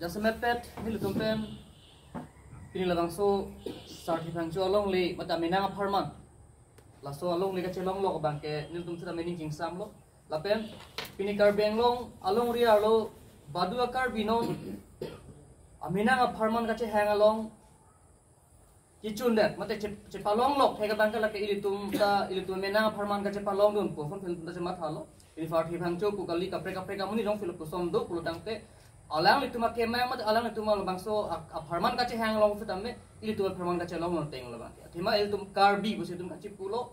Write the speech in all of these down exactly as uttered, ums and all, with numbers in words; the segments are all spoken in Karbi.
Jasemet pet nelitum pen pini labangso Sarthe Phangcho alongle mate amenang apharman, laso alongle kachelonglok abangke nelitum seta mening chingsamlo. Lapen pini Karbi Anglong alongri arlo badu a-Karbi non amenang apharman kachehang along kechundet mate che-, chepalonglok thek abangke lake ilitum ta, ilitum amenang apharman kachepalongdunpo, pon pen ta chemathalo. Pini Sarthe Phangcho pu kali, kaprek kaprek amonit along philo puson do pulo tangte, alanglitum akemang mate alanglitum labangso a-, apharman kachehang along setame ilitum apharman kachelong non teng labangke. Athema ilitum Karbi pusi itum kachipulo.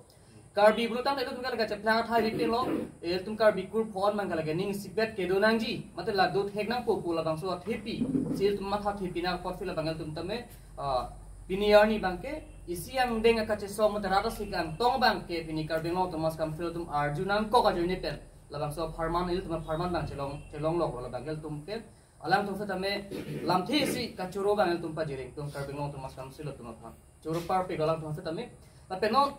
Karbi pulo tangte ilitum kali kacheplang athai ripinlo. Ilitum Karbi kur phon mang kali ke ning isipet kedo nangji mate la do thek nangpo pu labangso athepi si ilitum matha thepi nangkok philo abang ilitum tame, ah, pini arni abangke isi angdeng akachesong mate rat asi kangtong abangke pini Karbi Anglong Autonomous Council atum arju nangkok ajoine pen labangso apharman, ilitum apharman abang chelong, chelonglok labangke ilitum ke alangtum setame lamthe isi kachoro abang ilitum pajireng atum Karbi Anglong Autonomous Council atum aphan choro parpik alangtum setame. Lapen non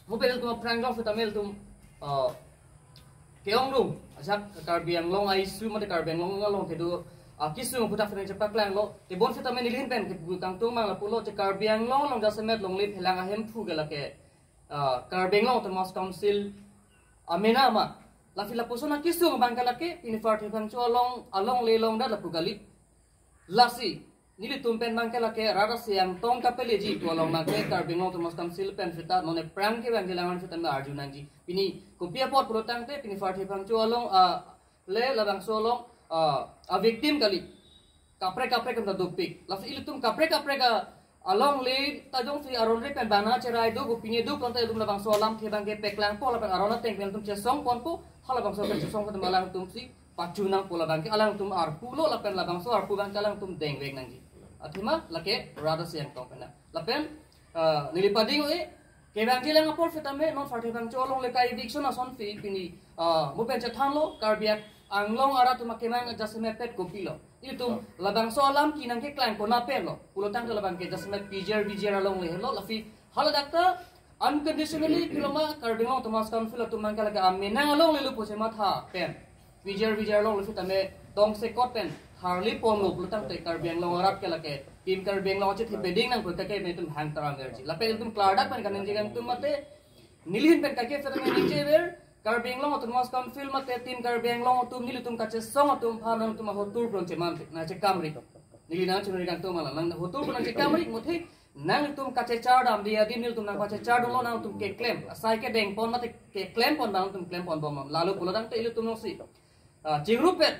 mo pen ilitum aphrang along setame ilitum, ah, ke-ongdung ajak Karbi Anglong a-issue mate Karbi Anglong along kedo, ah, kesung aphuthak setame chepaklanglo. Tebon setame nelihin pen kepu kangtung mang lapulo, che Karbi Anglong along jasemet longle phelang ahemphu ke lake, ah, Karbi Anglong Autonomous Council amena ma. Lapu lapuson akesung abangke lake pini Sarthe Phangcho along, alongle longdat lapu kali. Lasi nelitum pen abangke lake rat asi angtong kapeleji pu along abangke Karbi Anglong Autonomous Council pen seta non aphrang kevang kelang an seta arju nangji. Pini kopi apot pulo tangte pini Sarthe Phangcho along, ah, le labangso along, ah, a-victim kali. Kaprek kaprek atum ta dopik. Lasi ilitum kaprek kaprek a-, alongle ta jongsi aron re pen bana cherai do, kopine do, konta ilitum labangso alamthe abangke paklangpo lapen aron ateng pen ilitum chesongponpo, halabangso pen chesong pen alangtum si pachu nangpo labangke alangtum arpulo lapen labangso arpu abangke alangtum dengvek nangji. Athema lake rat asi angtong pen. Lapen, ah, neli pading o-e, kevangji lang apor setame non Sarthe Phangcho alongle ka-eviction asonsi pini, ah, mo pen chethanlo, Karbi Anglong arat atum akemang jasemet pet kopilo. Ilitum labangso alam kenang keklang konat penlo pulo tangte labangke jasemet P G R, V G R alongle helo, lasi haladak ta unconditionally pilo ma Karbi Anglong Autonomous Council atum abangke lake amenang alongle lo pu chematha pen P G R, V G R alongle setame tongsekot pen harli ponlo pulo tangte Karbi Anglong arat ke lake Team Karbi Anglong achethe peding nangpo kake netum hang tarang verji. Lapen itum klardak pen kaningje kangtung mate nelihin pen kake setame ningjever, Karbi Anglong Autonomous Council mate Team Karbi Anglong atum nelitum kachesong atum aphan nangtum ahotur pron cheman nangchekamri. Neli nangchunri kangtung ma la nang ahotur pron nangchekamri, muthe nangtum kachechar damde adim nelitum nangpachechar dunlo, nangtum keklem asai kedengpon mate keklemponbom, nangtum klemponbom. Lalo pulo tangte ilitum longsi, ah, chingrupet,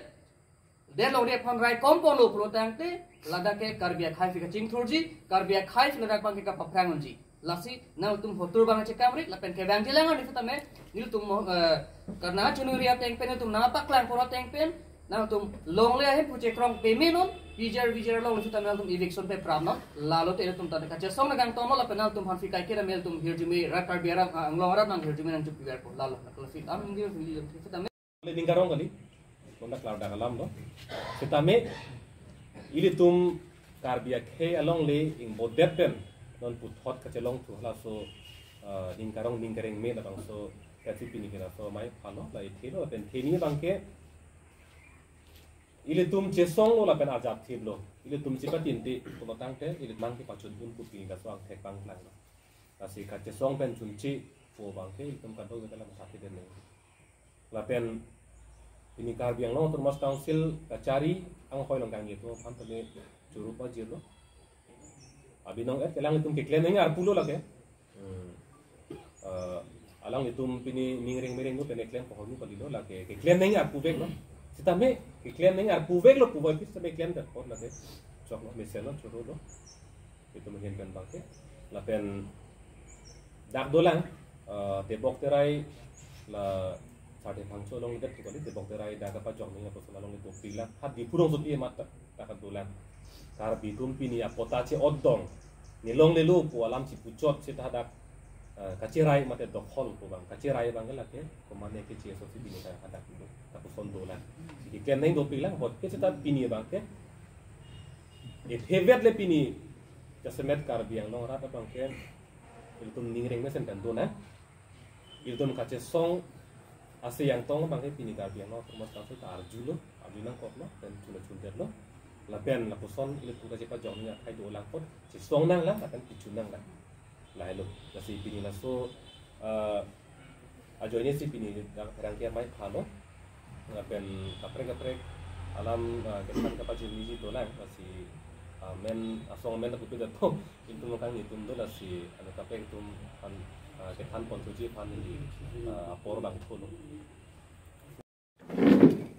det longri aphan raikomponlo pulo tangte ladak ke Karbi akhei aphi kachingthurji, Karbi akhei aphi ladak abangke kapaphrang unji. Lasi nangtum ahotur abang chekamri, lapen kevangji lang arni setame nelitum mo-, eh, karna chunuri ateng pen nelitum nangpaklangpon ateng pen nangtum longle ahemphu chekrong peme non, P G R, V G R along setame nangtum eviction pe pram non. Lalo te nelitum ta kachesong nangkangtonglo lapen nangtum aphan aphi kaiketa nelitum hirjume, rat Karbi arat, ah, Anglong arat nang hirjume nangjupiverpo. Lalo, lalo aphi am ningje neli setame le ning karong kali, konta klardak alamlo. Setame ilitum Karbi akhei alongle ingbodet pen non puthot kachelongthu halaso, eh, ning karong ning kereng me labangso kachepini ke laso amei aphanlo, la ithelo lapen theni abangke ilitum chesonglo lapen ajat thiplo. Ilitum chepatinte pulo tangte ilitum abangke pachun un pu pini laso angthek abang klanglo. Lasi kachesong pen chunche pu abangke ilitum kadokave ta lam thakthedetnang. Lapen pini Karbi Anglong Autonomous Council kachari anghoi along kangni atum aphan tame choro pajirlo. Abinong et ke alanglitum keklem nangji arpulo lake. Hmm. Eh, alanglitum pini ning reng mereng lo pen keklem pohor nu kalilo, lake keklem nangji arpuveklo. Setame keklem nangji arpuveklo puvoiphit setame klemdet apot lake choklo, mesenlo, chorolo. Itum ahin pen abangke. Lapen dak dolang, eh, Tebok Terai la Sarthe Phangcho along det kali, Tebok Terai dak kapajok nangji lapuson along itum pilak. Ha Diphu rongsopi amat dak, dak dolang. Karbi atum pini apota che-otdong, ne longlelo pu alam chipuchot seta dak, eh, kacherai mate dokhol pu abang. Kacherai abangke lake komatne keche asosi pini ta hadak do, lapuson dolang. Keklem nangji dopiklang, bot ke seta pini abangke ithevek le pini jasemet Karbi Anglong arat abangke ilitum ning reng mesen kan do na. Ilitum kachesong asi angtong abangke pini Karbi Anglong Autonomous Council ta arjulo, arju nangkoklo, pen chuna chundetlo. Lapen lapuson ilitum kachepajok akhai dolang apot chesong nanglang lapen pichu nanglang. Lahelo. Lasi pini laso, eh, ajoine si pini dak pherangke amei phalo. Lapen kaprek kaprek alam, eh, kethan kapajirniji dolang. Lasi, eh, men asong men lapu pi dato. Ilitum kangni atum do, lasi anu kaprek atum aphan, eh, kethan pon thuji aphan neli, eh, apor bang tholo.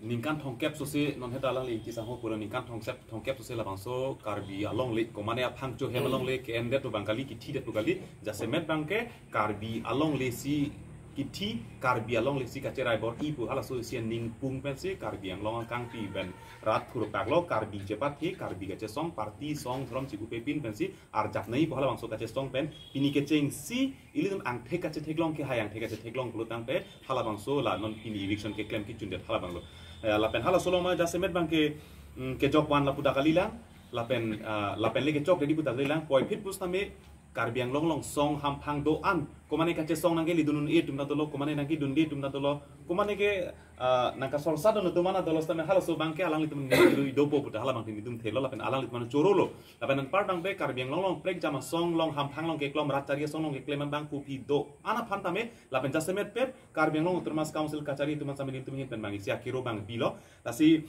Ningkan thomkep sose non heta alangli Ingti sangho pulo, ningkan thomkep, thomkep sose labangso Karbi alongle, komane aphangcho hem alongle ke-endet pu bang kali, kithi det pu kali, jasemet bangke Karbi alongle si kithi, Karbi alongle si kacherai bor-i pu halaso isi aning pung pensi Karbi Anglong akangpi pen rat thurpak lo, Karbi chepathe, Karbi kachesong, party song, dhrom chipu pepin pensi arjap nai pu halabangso kachesong pen pini kechengsi ilitum angthek kachetheklong, kehai angthek kachetheklong pulo tangte halabangso la non pini eviction keklem kechundet halabang lo. Eh, lapen halaso along ma jasemet bangke, mm, kejok van lapu dak kalilang, lapen, ah, lapen le kechok dedi pu dak kalilang, puvoiphit pusitame Karbi Anglong along song hamphang do-an, komane kachesong nangkele dun un-e atum ta dolo, komane nangkedunde atum ta dolo, komane ke, ah, nangkasorsa do atum ta dolo, sitame halaso bangke alanglitum neli dopo puta halabang nelitum thelo, lapen alanglitum chorolo. Lapen anpar bangke Karbi Anglong along prekjam asong along hamphang along keklem, rat chari asong along keklem abang kopi do-an aphan tame, lapen jasemet pet Karbi Anglong Autonomous Council kachari atum sitame nelitum ahin pen bang isi akiro bang pilo. Lasi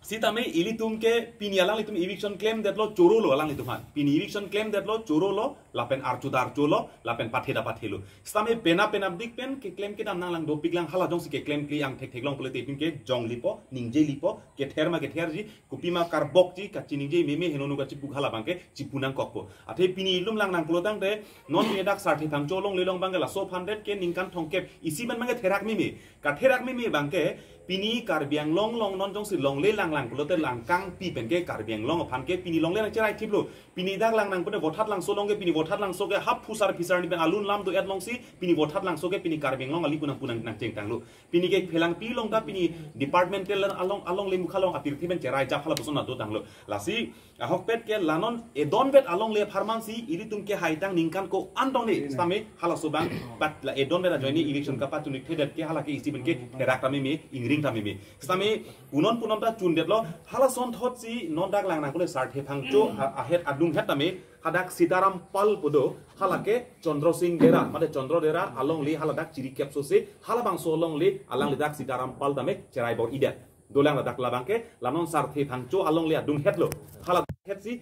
sitame ilitum ke pini alanglitum eviction klemdetlo, chorolo alanglitum aphan. Pini eviction klemdetlo, chorolo, lapen archo ta archolo, lapen pathe ta pathelo. Sitame penap penapdik pen keklem kedam nanglang dopiklang, hala jongsi keklemkle angthek theklong pulote ipin ke jong lipo, ningje lipo, kether ma ketherji, kopima karbokji, kachiningje meme, heno nu kachipu halabangke chipu nangkokpo. Athe pini ilitum lang nang pulo tangte, non pini dak Sarthe Phangcho alongle along bangke laso aphan det ke ningkan thomkep isi man bangke therak meme. Katherak meme bangke pini Karbi Anglong along non jongsi longle langlang pulote langkangpi pen ke Karbi Anglong aphan ke pini longle nangcherai thiplo. Pini dak lang nang pune Vothatlangso along ke pini Vothatlangso ke hap phusar phisar ni pen alun lam do-et alongsi pini Vothatlangso ke pini Karbi Anglong ali kunang kunang nangchengtanglo. Pini ke phelangpi along ta pini departmental along, alongle mukha along apirthe pen cherai jap halapuson ado tanglo. Lasi ahokpet ke la non edonvet alongle apharman si ilitum kehai tang ningkan ko-an tong ne, sitame halaso bang, but la edonvet ajoine eviction kapachun-ik thedet ke hala ke isi pen ke therak ta meme, ingring ta meme. Sitame punon punon ta chundetlo, halason thotsi non dak lang nang kule Sarthe Phangcho a-, ahet adung het tame, hadak Sitaram Pal pu do, hala ke Chandra Sing Dera, mate Chandra Dera alongle, hala dak chirikep sose, halabangso alongle, alangli dak Sitaram Pal tame cherai bor-idet. Dolang ladak labangke, la non Sarthe Phangcho alongle adung hetlo. Hala hetsi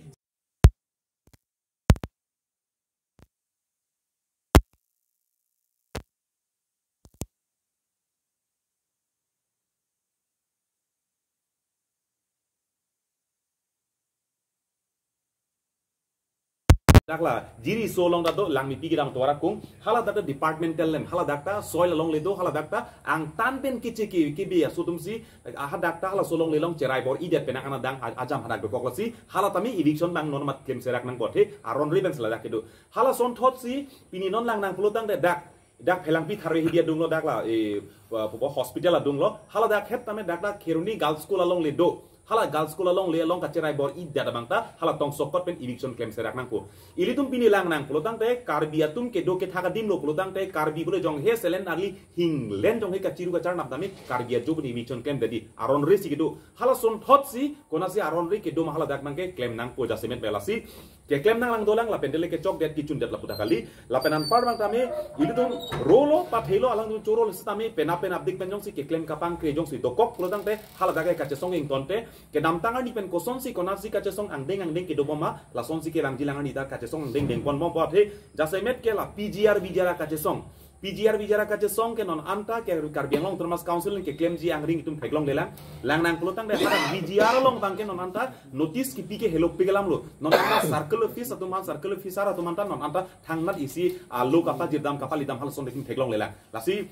dak la jiri so along ta do, Langmepi kedam tovar akung, hala dak ta departmental land, hala dak ta soil alongle do, hala dak ta angtan pen kiche ki kibi aso atumsi, hadak ta halaso alongle along cherai bor-idet pen ana dang a-, ajam hadak dokok lasi, hala tame eviction bang non mat klemserak nangpo athe, aron re pen si ladak kedo. Halason thotsi, pini non lang nang pulo tangte dak, dak phelangpi tharve hidi adunglo dak la, e, pa, pa, pa, hospital adunglo. Hala dak het tame dak dak Kheroni Girls School alongle do. Hala Girls School alongle along kacherai bor-idet abang ta, hala tongsokot pen eviction klemserak nangpo. Ilitum pini lang nang pulo tangte, Karbi atum kedo kethak adim lo pulo tangte, Karbi bule jong he selen arli hinglen jong he kachiru kacharnap tame, Karbi ajo pini eviction klem dedi. Aron re si kedo. Halason thotsi, konatsi aron re kedo ma hala dak bangke klem nangpo jasemet pen lasi. Keklem nanglang dolang lapen dele kechokdet kechundet lapu dak kali. Lapen anpar bang tame, ilitum rolo, pathelo, alangtum chorolo sitame, penap penapdik pen jongsi keklem kapangkre jongsi dokok pulo tangte, hala dak ke kachesong ingtonte, kedamtang arni pen kosonsi konatsi kachesong angdeng angdeng kedo bom ma, lasonsi kelangji lang arni ta kachesong angdeng dengpon bompo athe, jasemet ke la P G R V G R kachesong. P G R V G R kachesong ke non anta ke Karbi Anglong Autonomous Council ke klemji angring itum theklonglelang. Lang nang pulo tangte hadak V G R along bangke non anta notice kipi ke helopik alam lo. Non anta circle office atum an, circle officer atum anta non anta thangnat isi alo kapajir dam kapali dam halason itum theklonglelang. Lasi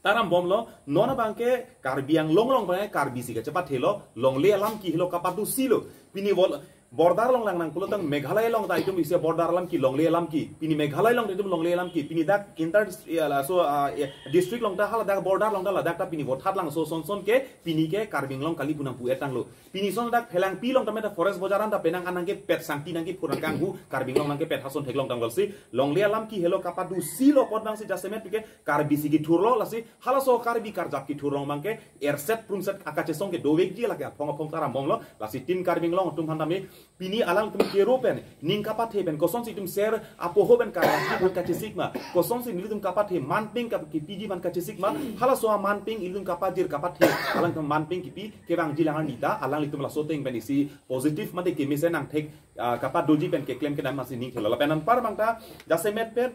taram bomlo, non abangke Karbi Anglong along bangke Karbi si kachepathelo, longle alam kihelo kapatu silo. Pini vol Border along lang nangpulo tang Meghalaya along ta itum isi border alam ke longle alam ke. Pini Meghalaya along itum longle alam ke. Pini dak inter, ya, laso, ah, ya, district along ta hala dak border along ta ladak ta pini vothat langso son son ke pini ke Karbi Anglong kali pu nangpu-et tanglo. Pini son dak Phelangpi along ta meta forest bojar an ta penang an nangkepet, sangti nangkephur nangkanghu, Karbi Anglong nangkepet, ha son theklong tanglo si. Longle alam ke helo kapadusi lo apot abang si jasemet pu ke Karbi si kethurlo lasi halaso Karbi karjap kethur along abang ke erset prumset akachesong ke dovekji lake aphong aphong ta rambomlo lasi Team Karbi Anglong atum aphan tame pini alangtum kero pen ning kapathe pen kosonsi itum ser apoho pen karjapji aphan kachesik ma, kosonsi nelitum kapathe manpeng kap-, kipiji aphan kachesik ma, halaso amanpeng ilitum kapajir kapathe alangtum manpeng kipi kevangji alang arni ta alanglitum laso ateng pen isi positive mate kemesen angthek, ah, kapadoji pen keklem kedam masi ning thelo. Lapen anpar abang ta jasemet pen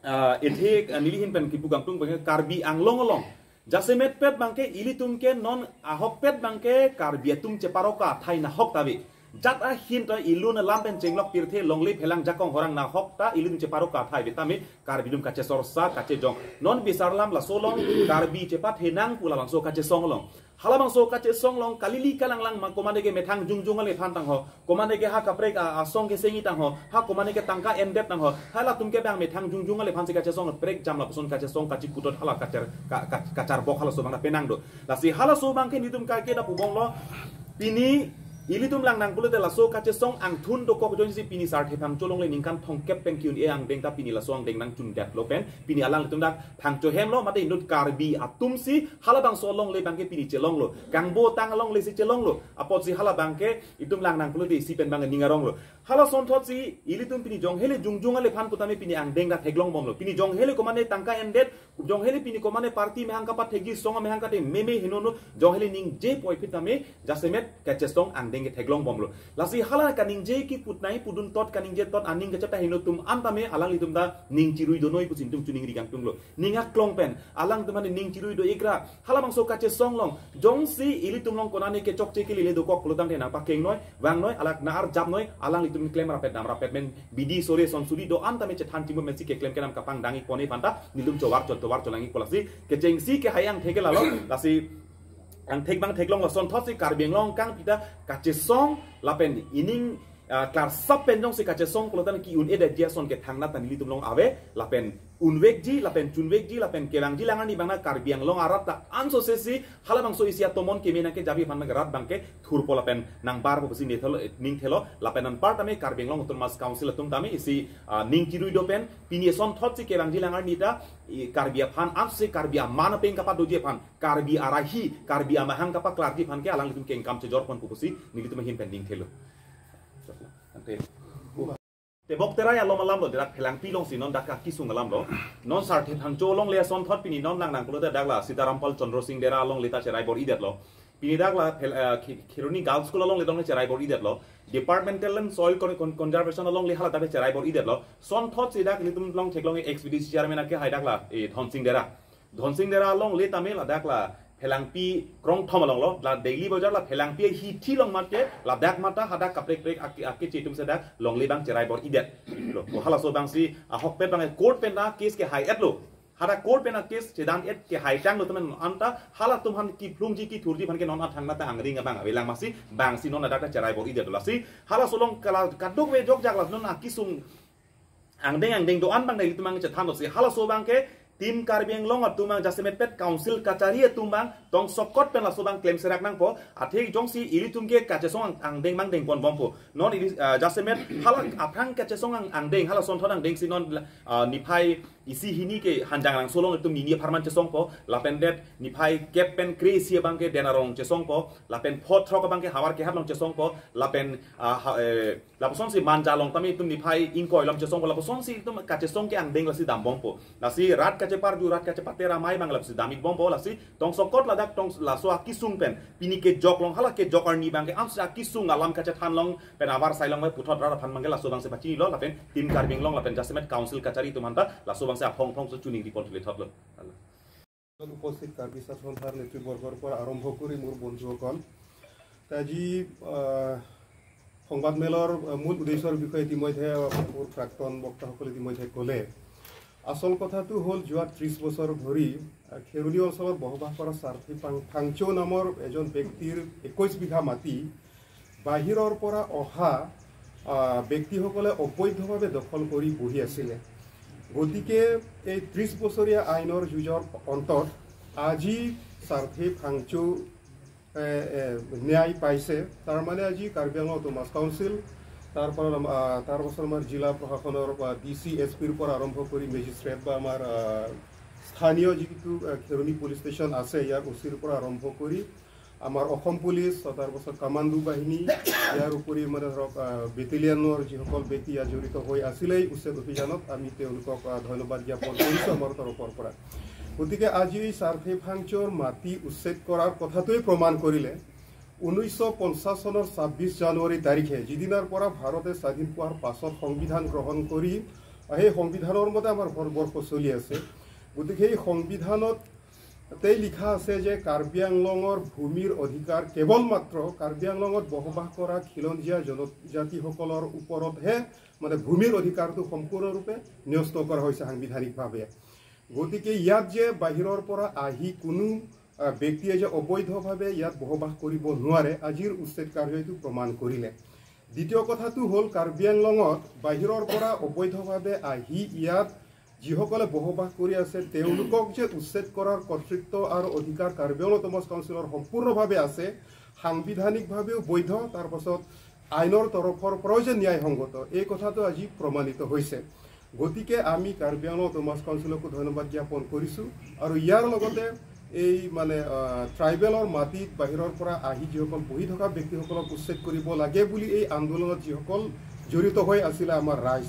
ah, ethe, ah, neli ahin pen kipu kangtung abang ke Karbi Anglong along jasemet pet abang ke ilitum ke non ahok pet abang ke Karbi atum cheparoka athai nahok ta ave. Jat ahin ta ilun alam pen chenglok pirthe longle phelang jakong horang nahok ta ilitum cheparoka athai ave tame Karbi atum kachesorsa kachejong. Non bisar alam laso along Karbi chepathe nang pu labangso kachesong along. Halabangso kachesong along kalili kalanglang ma komane ke methang jongjong ale aphan tangho. Komane ke ha kaprek a, asong ke sengi tangho. Ha komane ke tangka endet tangho. Halatum ke abang methang jongjong ale aphan si kachesong prekjam lapuson kachesong kachiputot hala kachar, ka, ka, kacharbok halaso abang penang do. Lasi halaso abang ke nelitum kaike ta pubomlo. Pini ilitum lang nangpulote laso kachesong angthun dokok ajoinesi pini Sarthe Phangcho alongle ningkan thomkep pen ki-un-e angdeng ta pini laso angdeng nangchundetlo pen. Pini alanglitum dak Phangcho hemlo mate inut Karbi atum si halabangso alongle abang ke pini chelonglo. Kangbotang alongle si chelonglo. Apotsi hala abang ke itum lang nangpulote isi pen abang ning aronglo. Hala asonthotsi ilitum pini jonghele jongjong ale aphan pu tame pini angdeng ta theklongbomlo. Pini jonghele komane tangka endet, jonghele pini komane party amahang kapathekji, song amahang kate meme henono, jonghele ningje poi aphi tame jasemet kachesong angdeng ke theklongbomlo. Lasi hala kaningje kiputnai pudun tot kaningje tot aning kacheta henotum an tame alanglitum ta ning chirui donoi pusi nelitum choningri kangtunglo. Ning aklong pen alangtum aphan ning chirui do-ik ra. Halabangso kachesong along jongsi ilitum along konane kechokche kelele dokok pulo tangte nangpakengnoi, vangnoi, alak na-arjapnoi, alanglitum klem rapet dam rapet men bidi sore son suri do-an tame chethan chimbo mensi keklem kedam kapangdang-ik pon aphan ta nelitum chovar chol tovar cholangik po lasi kechengsi kehai angthek ke lalo lasi angthek abang theklonglo asonthotsi Karbi Anglong kangpi ta kachesong lapen ining, ah, klarsap pen jongsi kachesong pulo tangte ki-un-edetji ason ke thangnat ta nelitum along ave lapen unvekji lapen chunvekji lapen kevangji alang arni abang na Karbi Anglong arat ta anso sesi halabangso isi atomon keme nangkejapji aphan abang ke rat abang ke thurpo lapen nangbarpo pusi nethelo, ning thelo lapen anpar tame Karbi Anglong Autonomous Council atum tame isi, ah, ning chirui do pen pini asonthotsi kevangji alang arni ta i Karbi aphan ansi Karbi aman apeng kapadoji aphan Karbi arahi Karbi amahang kapaklarji aphan ke alanglitum kengkam chejor ponpo pusi nelitum ahin pen ning thelo. Ante. Tebok Terai alom alamlo, dak Phelangpi alongsi non dak akisung alamlo. Non Sarthe Phangcho alongle asonthot pini non lang nangpulote dak la Sitaram Pal Chandra Singh Dera alongle ta cherai bor-idetlo. Pini dak la Phel-, eh, Khe-, Kheroni Girls School alongle along cherai bor-idetlo. Departmental and Soil Con-, Con-, Conservation alongle hala dak cherai bor-idetlo. Asonthotsi dak nelitum along theklong ex B D C chairman akehai dak la, eh, Dhon Singh Dera. Dhon Singh Dera alongle tame ladak la Phelangpi krongthom alonglo, la Daily Bazaar la Phelangpi hithi along mat ke, ladak mat ta hadak kaprek prek ake, akeche atum si dak longle abang cherai bor-idet. Lo, ko halaso abangsi ahok pet abang court pen ta case kehai-etlo. Hadak court pen a case chedan-et kehai tanglo temen anta halatum aphan kiphlungji kithurji aphan ke non athangnat ta angring abang avelang masi abangsi non ladak ta cherai bor-idet lasi. Halaso along kala kadokave jokjak la non akisung angdeng angdeng do-an abang ilitum abang chethanlo si halaso abang ke Team Karbi Anglong atum abang jasemet pet council kachari atum abang tongsokot pen laso abang klem serak nangpo, athe jongsi ilitum ke kachesong ang-, angdeng abang dengponbompo. Non ili, ah, jasemet hala aphrang kachesong ang-, angdeng hala asonthot angdeng si non, ah, niphai isi hini ke Hanjangrangso along itum nini apharman chesongpo, lapen det niphai kep pen kre-isi abang ke Den Arong chesongpo, lapen pho throk abang ke Howraghat along chesongpo, lapen, ah, ha, eh, lapusonsi Manja along tame itum niphai ingkoi along chesongpo, lapusonsi itum kachesong ke angdeng lasi dambompo. Lasi rat kacheparju, rat kachepater amei abang lasi dam-ikbompo, lasi tongsokot ladak tong laso akisung pen pini kejok along hala kejok arni abang ke amsi akisung alam kachethan along pen avarsai along puthot rat aphan abang ke laso abangsi pachinilo lapen Team Karbi Anglong lapen jasemet council kachari atum anta laso abangsi aphong aphongsi choningri pon thule thotlo. উপস্থিত কাৰ্বি ছাত্ৰ সন্থাৰ নেতৃবৰ্গৰ পৰা আৰম্ভ কৰি মোৰ বন্ধুসকল, আজি, আহ, সংবাদমেলৰ, আহ, মূল উদ্দেশ্যৰ বিষয়ে ইতিমধ্যে মোৰ প্ৰাক্তন বক্তাসকলে ইতিমধ্যে ক'লে। আচল কথাটো হ'ল, যোৱা ত্ৰিশ বছৰ ধৰি, আহ, খেৰণি অঞ্চলত বসবাস কৰা চাৰ্থি ফাং-, ফাংচৌ নামৰ এজন ব্যক্তিৰ একৈশ বিঘা মাটি বাহিৰৰ পৰা অহা আহ, ব্যক্তিসকলে অবৈধভাৱে দখল কৰি বহি আছিলে। গতিকে এই ত্ৰিশ বছৰীয়া আইনৰ যুঁজৰ অন্তত আজি চাৰ্থে ফাংচু এ, এ, ন্যায় পাইছে। তাৰমানে আজি কাৰ্বি আংলং অট'নমাছ কাউন্সিল, তাৰ পৰা আম-, আ, তাৰ পাছত আমাৰ জিলা প্ৰশাসনৰ বা ডি চি, এছ পিৰ পৰা আৰম্ভ কৰি মেজিষ্ট্ৰেট বা আমাৰ, আ, স্থানীয় যিটো, আ, খেৰণি পুলিচ ষ্টেচন আছে, ইয়াৰ অ' চিৰ পৰা আৰম্ভ কৰি আমাৰ অসম পুলিচ, তাৰ পাছত কামাণ্ডো বাহিনী, ইয়াৰ উপৰি মানে ধৰক, আ, বেটেলিয়নৰ যিসকল ব্যক্তি ইয়াত জড়িত হৈ আছিলে এই উচ্ছেদ অভিযানত, আমি তেওঁলোকক, আ, ধন্যবাদ জ্ঞাপন কৰিছোঁ আমাৰ তৰফৰ পৰা। গতিকে আজি এই চাৰ্থে ফাংচুৰ মাটি উচ্ছেদ কৰাৰ কথাটোৱে প্ৰমাণ কৰিলে ঊনৈছশ পঞ্চাছ চনৰ ছাব্বিছ জানুৱাৰী তাৰিখে, যিদিনাৰ পৰা ভাৰতে স্বাধীন পোৱাৰ পাছত সংবিধান গ্ৰহণ কৰি সেই সংবিধানৰ মতে আমাৰ ভাৰতবৰ্ষ চলি আছে। গতিকে সেই সংবিধানতে লিখা আছে যে কাৰ্বি আংলঙৰ ভূমিৰ অধিকাৰ কেৱল মাত্ৰ কাৰ্বি আংলঙত বসবাস কৰা খিলঞ্জীয়া জনজাতিসকলৰ ওপৰতহে মানে ভূমিৰ অধিকাৰটো সম্পূৰ্ণৰূপে ন্যস্ত কৰা হৈছে সাংবিধানিকভাৱে। গতিকে ইয়াত যে বাহিৰৰ পৰা আহি কোনো, আহ, ব্যক্তিয়ে যে অবৈধভাৱে ইয়াত বসবাস কৰিব নোৱাৰে, আজিৰ উচ্ছেদ কাৰ্যইটো প্ৰমাণ কৰিলে। দ্বিতীয় কথাটো হ'ল, কাৰ্বি আংলঙত বাহিৰৰ পৰা অবৈধভাৱে আহি ইয়াত যিসকলে বসবাস কৰি আছে, তেওঁলোকক যে উচ্ছেদ কৰাৰ কৰ্তৃত্ব আৰু অধিকাৰ কাৰ্বি আংলং অট'নমাছ কাউন্সিলৰ সম্পূৰ্ণভাৱে আছে, সাংবিধানিকভাৱেও বৈধ, তাৰ পাছত আইনৰ তৰফৰ পৰাও যে ন্যায়সংগত, এই কথাটো আজি প্ৰমাণিত হৈছে। গতিকে আমি কাৰ্বি আংলং অট'নমাছ কাউন্সিলকো ধন্যবাদ জ্ঞাপন কৰিছোঁ আৰু ইয়াৰ লগতে এই মানে, আহ, ট্ৰাইবেলৰ মাটিত বাহিৰৰ পৰা আহি যিসকল বহি থকা ব্যক্তিসকলক উচ্ছেদ কৰিব লাগে বুলি এই আন্দোলনত যিসকল জড়িত হৈ আছিলে আমাৰ ৰাইজ,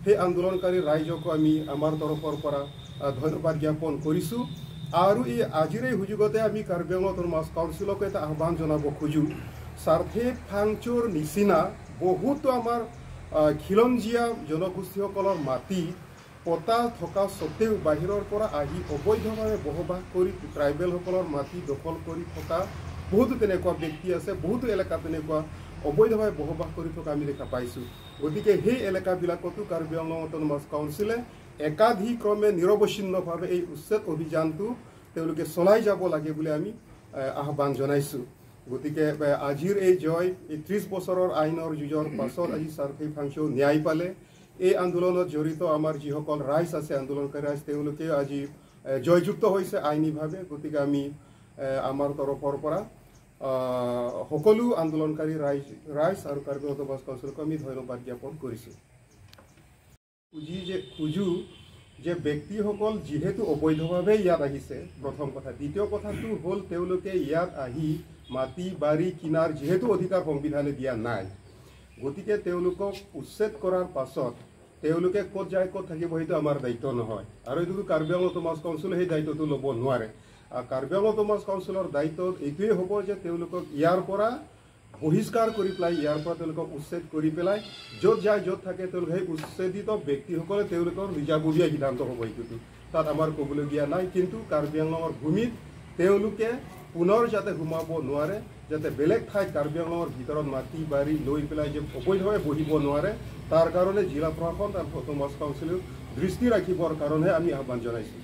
সেই আন্দোলনকাৰী ৰাইজকো আমি আমাৰ তৰফৰ পৰা, আহ, ধন্যবাদ জ্ঞাপন কৰিছোঁ। আৰু এই আজিৰ এই সুযোগতে আমি কাৰ্বি আংলং অট'নমাছ কাউন্সিলকো এটা আহ্বান জনাব খোজো, চাৰ্থে ফাংচুৰ নিচিনা বহুতো আমাৰ, আহ, খিলঞ্জীয়া জনগোষ্ঠীসকলৰ মাটি পট্টা থকা স্বত্বেও বাহিৰৰ পৰা আহি অবৈধভাৱে বসবাস কৰি ট্ৰাইবেলসকলৰ মাটি দখল কৰি থকা বহুতো তেনেকুৱা ব্যক্তি আছে, বহুতো এলেকাত তেনেকুৱা অবৈধভাৱে বসবাস কৰি থকা আমি দেখা পাইছোঁ। গতিকে সেই এলেকাবিলাকতো কাৰ্বি আংলং অট'নমাছ কাউন্সিলে একাধিক্ৰমে নিৰৱচ্ছিন্নভাৱে এই উচ্ছেদ অভিযানটো তেওঁলোকে চলাই যাব লাগে বুলি আমি, এ, আহ্বান জনাইছোঁ। গতিকে, এ, আজিৰ এই জয়, এই ত্ৰিশ বছৰৰ আইনৰ যুঁজৰ পাছত আজি চাৰ্থে ফাংচু ন্যায় পালে। এই আন্দোলনত জড়িত আমাৰ যিসকল ৰাইজ আছে, আন্দোলনকাৰী ৰাইজ, তেওঁলোকে আজি, এ, জয়যুক্ত হৈছে আইনীভাৱে। গতিকে আমি, এ, আমাৰ তৰফৰ পৰা, আহ, সকলো আন্দোলনকাৰী ৰাইজ, ৰাইজ আৰু কাৰ্বি অট'নমাছ কাউন্সিলক আমি ধন্যবাদ জ্ঞাপন কৰিছোঁ। খুজি যে, খোজো যে ব্যক্তিসকল যিহেতু অবৈধভাৱে ইয়াত আহিছে, প্ৰথম কথা। দ্বিতীয় কথাটো হ'ল, তেওঁলোকে ইয়াত আহি মাটি বাৰী কিনাৰ যিহেতু অধিকাৰ সংবিধানে দিয়া নাই, গতিকে তেওঁলোকক উচ্ছেদ কৰাৰ পাছত তেওঁলোকে ক'ত যায়, ক'ত থাকিব, সেইটো আমাৰ দায়িত্ব নহয়। আৰু এইটোতো কাৰ্বি আংলং অট'নমাছ কাউন্সিলে সেই দায়িত্বটো ল'ব নোৱাৰে। আৰু কাৰ্বি আংলং অট'নমাছ কাউন্সিলৰ দায়িত্ব এইটোৱেই হ'ব যে তেওঁলোকক ইয়াৰ পৰা বহিষ্কাৰ কৰি পেলাই, ইয়াৰ পৰা তেওঁলোকক উচ্ছেদ কৰি পেলাই য'ত যায়, য'ত থাকে, তেওঁলোকে সেই উচ্ছেদিত ব্যক্তিসকলে তেওঁলোকৰ নিজাববীয়া সিদ্ধান্ত হ'ব এইটোতো। তাত আমাৰ ক'বলগীয়া নাই, কিন্তু কাৰ্বি আংলঙৰ ভূমিত তেওঁলোকে পুনৰ যাতে সোমাব নোৱাৰে, যাতে বেলেগ ঠাইত কাৰ্বি আংলঙৰ ভিতৰত মাটি বাৰী লৈ পেলাই যে অবৈধভাৱে বহিব নোৱাৰে, তাৰ কাৰণে জিলা প্ৰশাসন আৰু অট'নমাছ কাউন্সিলেও দৃষ্টি ৰাখিবৰ কাৰণেহে আমি আহ্বান জনাইছোঁ।